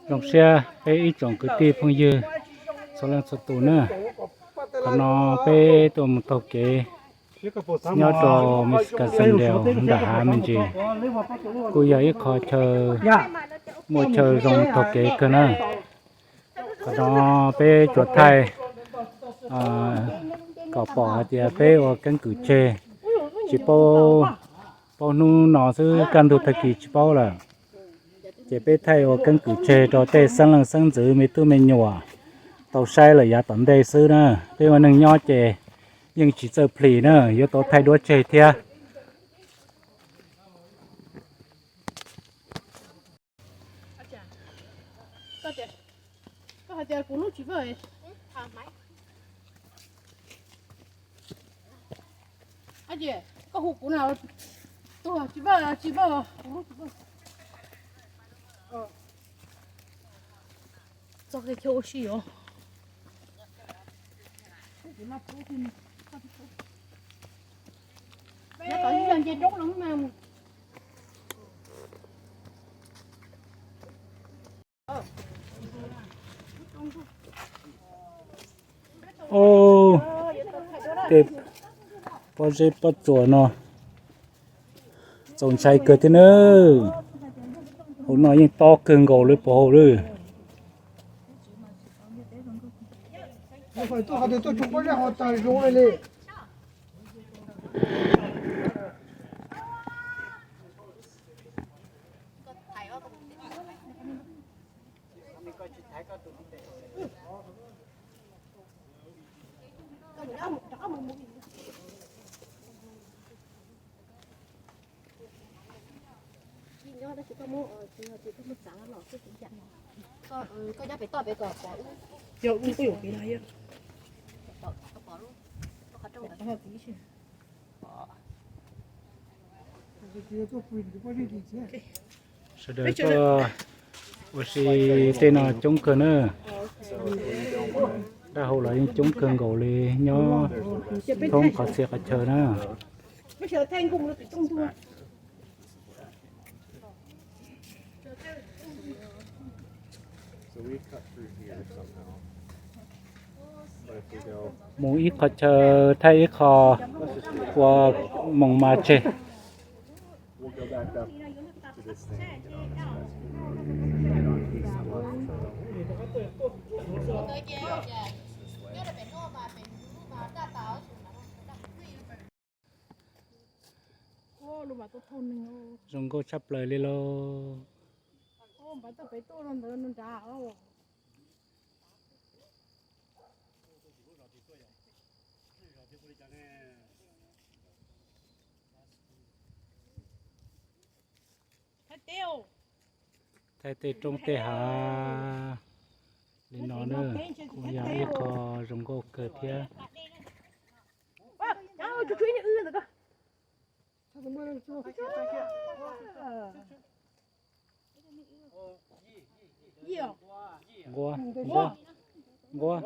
Zoo siab peb ib tsoom kwv tij phooj ywg txhua leej txhua tus na. Qhov no peb tuaj mus taug kev nyob rau Mexican Sand Dune nram hav me ntsis, kuj yog ib qho chaw muaj chaw zoo taug kev kawg na. Qhov no peb tsuas thaij kom pom hais tias peb ua keeb kwm tseg, tsis paub, paub hnub no xwb, kaj ntug tag kis tsis paub lawm. Ces peb thaij ua keeb kwm tseg rau tej xeeb leej xeeb ntxwv me tub me nyuam tau saib lawm yav tom ntej xwb na. Peb ua neeg nyob ces yeej tsis txawj plis na, yuav tau thaij duab tseg thiab. Koj hais tias kuv lub tsis vawj. Koj hu kuv na, tus tsis vawj, tsis vawj, kuv lub tsis vawj. Txoj kev chaw ua si os. Nyob tom ib yog nce roob no mas. Au, tej pob zeb pob tsuas no txaus ntshai kawg thiab na. Hauv no yeej tob kawg nkaus li puas hauj lwm. Yog wb kuj yuav kev no yog. Sawv daws tuaj ua si tej no coob kawg na. Dab hau los yeej coob kawg nkaus li, nyob thoob qhov txhia qhov chaw na. Mus ib qho chaw thaij ib qho ua moos mas tseg. Zoo nkauj tshaj plaws li lauj. Thaij tej roob tej hav li no na, kuj yog ib qho zoo nkauj kawg thiab. Nquab, nquab, nquab.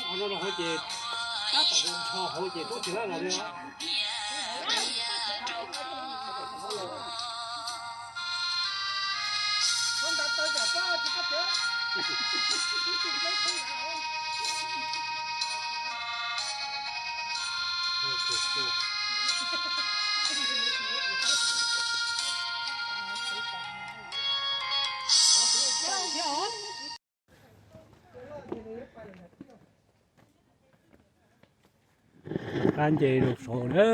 Qhov no hauv ces tab tom ncho hauv ces tub tsis lab los li. Qab nce rau saud na.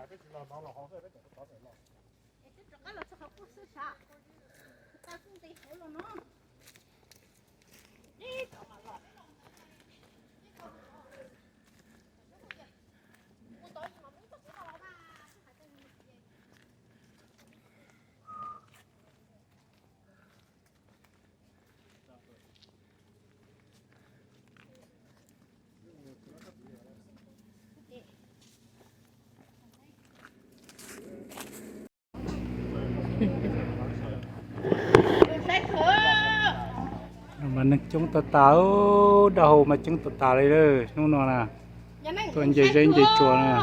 Peb tsis los no los hauv xwb, peb tseem rov los. Es twb rov qab los txog qhov pub xwb sav. Tau kuj nqis hauv los no. Mas neeg coob tag tas, dab hau mas coob tag tas li hnub no na. Tuaj nce zeb nce tsua na.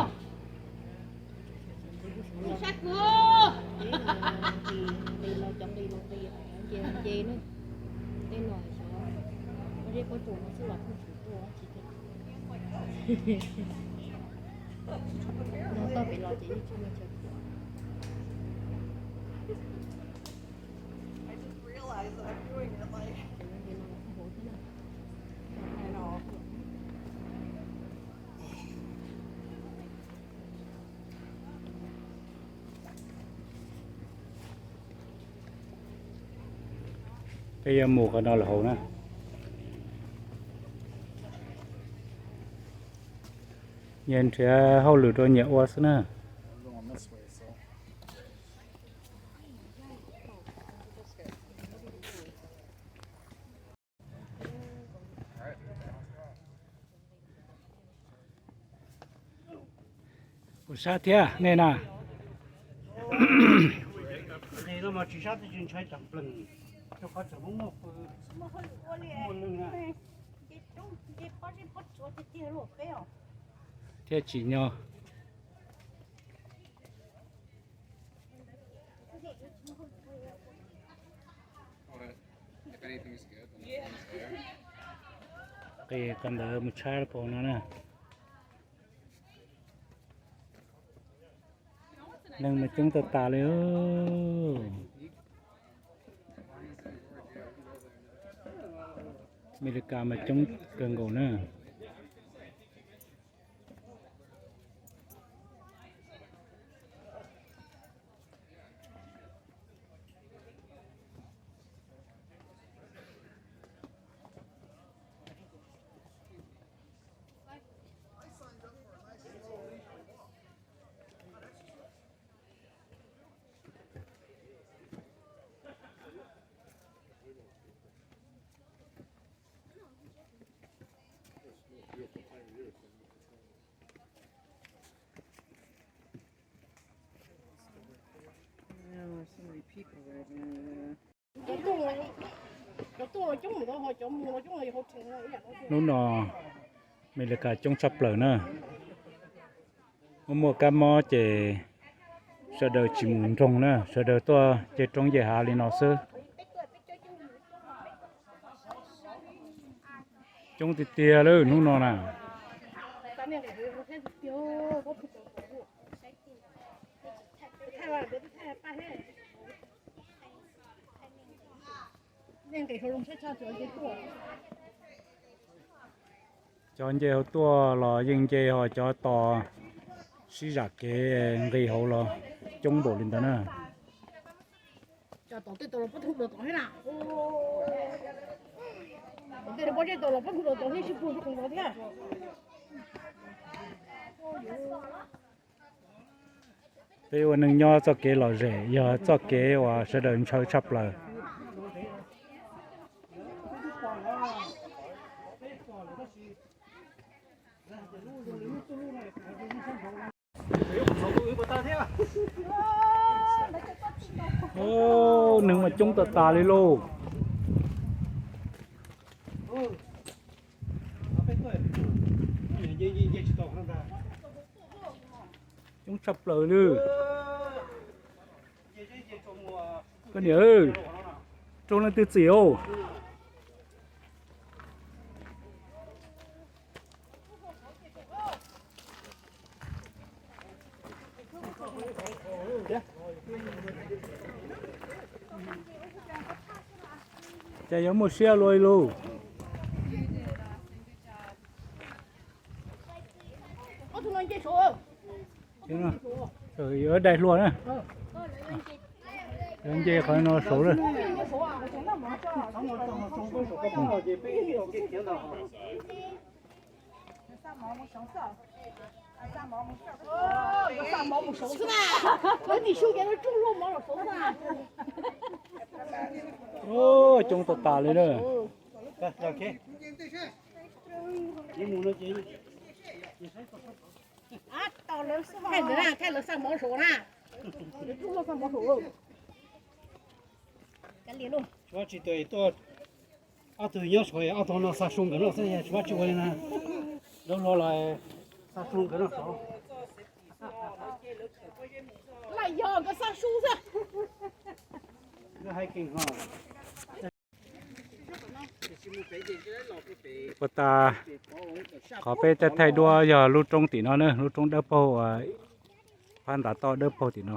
Peb yuav mus qhov no lawm hauv na. Nyias nrhiav hauj lwm rau nyias ua xwb na. Kuv sab thiab nej na. Nqis no mas tsis sab twb tsis ntshai cov nplees, rau qhov tseem muaj muaj pw, muaj lwj na. Thiab tsim nyog. Qis qhov ntawd mus tshab rau no na. Neeg mas coob tag tas li. Amelikas mas coob kawg nkaus na. Hnub no Amelikas coob tshaj plaws na. Muaj muaj kab mob ces sawv daws tsis mus nroog na, sawv daws tuaj ceg roob yej hav li no xwb. Coob tiag tiag lawm hnub no na. Cov nce hauv tuaj los yeej nce, ho cov tos sib zam kev nqis hauv los coob npaum li ntawd na. Peb ua neej nyob txoj kev lom zem yog txoj kev uas sawv daws ntshaw tshaj plaws. Neeg mas coob tag tas li lauj. Coob tshaj plaws li. Koj niam, raug leej twg txim os? Cas yuav muaj siab luaj li lauj. Yuav dai hlua na. Yuav nce qhov no saud lawm. Coob tag tas li na. Tsis tau tuaj, ob tug nyob saud, ob tug no xa su nkawd noj xwb, tsis muaj tsis ua li na. Lawv hlo los xa su nkawd noj saud. Lam yog nkawd xa su xwb. Puas tas qhov peb thaij thaij duab yog lub roob tim no na, lub roob dawb paug uas phab ntav toj dawb paug tim no.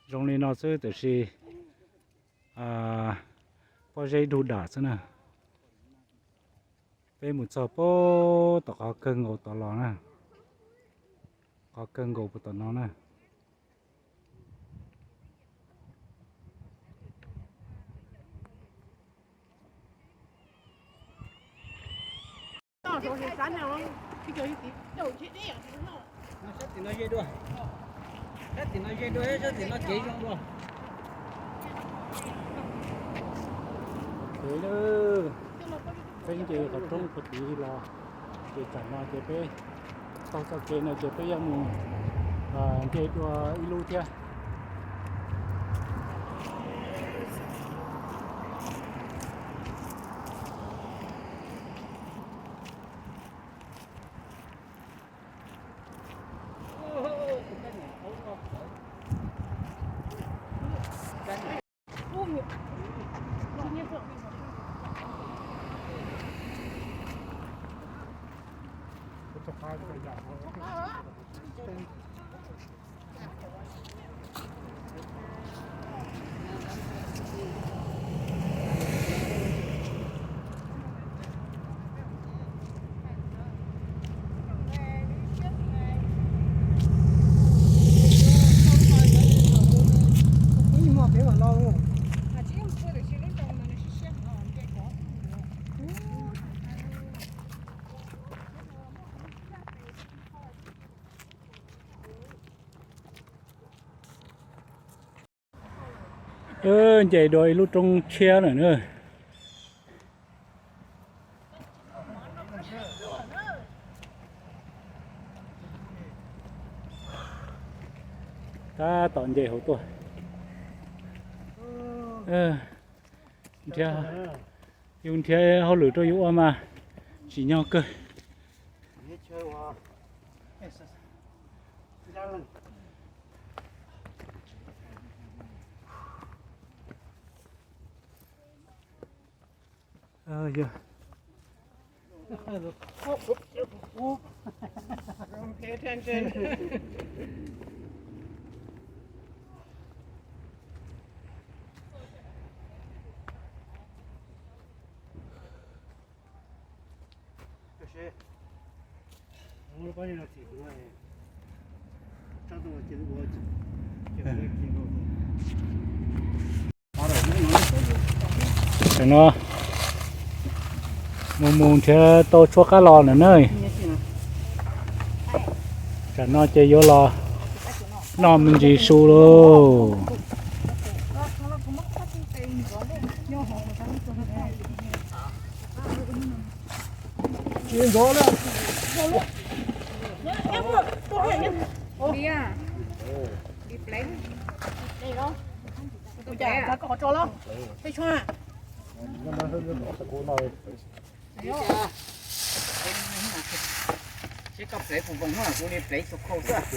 Zoo li no xwb tiam sis pob zeb dug dam xwb na. Peb mus txog puag tom qhov kawg nkaus tod los na, qhov kawg nkaus puag tom no na. Sab tim no ze dua, sab tim no ze dua, sab tim no kev zoo dua. Kev lawm, peb nce qhov roob puag tid los, ces tsam no ces peb taug txoj kev no ces peb yuav mus nce dua ib lub thiab. Nce dua ib lub roob tshiab lawm na. Tab tom nce hauv tuaj. Nrhiav, yus nrhiav hauj lwm rau yus ua mas tsim nyog kawg. Tam no mus mus nrhiav tau tshuaj qab los lawm na. Tam no ces yuav los noj me ntsis su lauj. Seb koj plev puas voos, kuv li plev xu khau xwb.